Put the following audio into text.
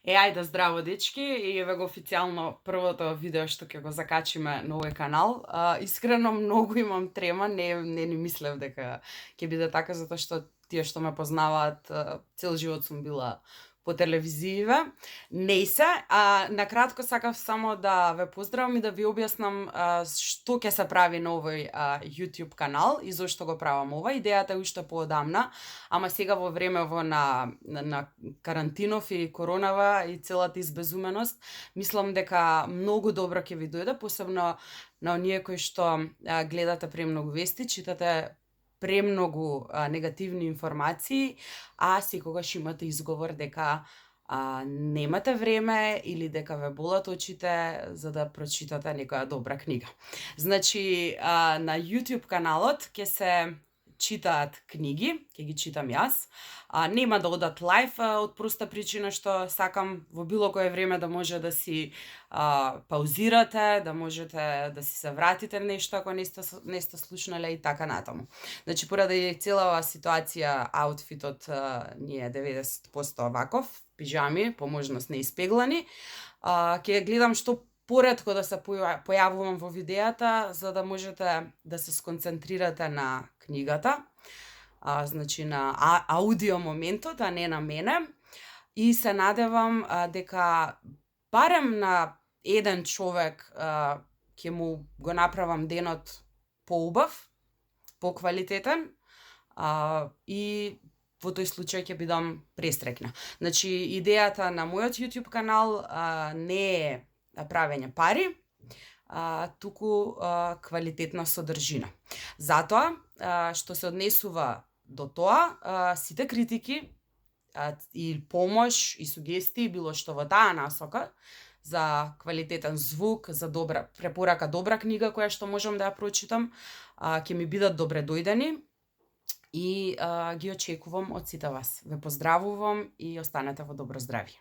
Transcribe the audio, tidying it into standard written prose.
Ајде здраво дечки и еве го официјално првото видео што ќе го закачиме на овој канал. Искрено многу имам трема, не ни мислев дека ќе биде така затоа што тие што ме познаваат цел живот сум била по телевизииве. Не се, на кратко сакав само да ве поздравам и да ви објаснам што ќе се прави на овој YouTube канал и зошто го правам ова. Идејата е уште поодамна, ама сега во времево на карантинов и коронава и целата избезуменост, мислам дека многу добро ќе ви дојде, посебно на оние кои што гледате премногу вести, читате премногу негативни информации, а секогаш имате изговор дека немате време или дека ве болат очите за да прочитате некоја добра книга. Значи, на YouTube каналот ќе се читаат книги, ќе ги читам јас. Нема да одат лајф од проста причина што сакам во било кое време да може да си паузирате, да можете да си се вратите нешто ако не сте слушнале и така натаму. Значи, поради целава ситуација, аутфитот ни е 90% ваков, пижами, по можност не испеглани. Ќе гледам што поретко да се појавувам во видеата, за да можете да се сконцентрирате на книгата, значи на аудио моментот, а не на мене. И се надевам дека барем на еден човек ќе му го направам денот поубав, поквалитетен, и во тој случај ќе бидам престрекна. Значи, идејата на мојот YouTube канал не е правење пари, туку квалитетна содржина. Затоа, што се однесува до тоа, сите критики и помош и сугестии, било што во таа насока, за квалитетен звук, за добра препорака, добра книга која што можам да ја прочитам, ќе ми бидат добре дојдени и ги очекувам од сите вас. Ве поздравувам и останете во добро здравје.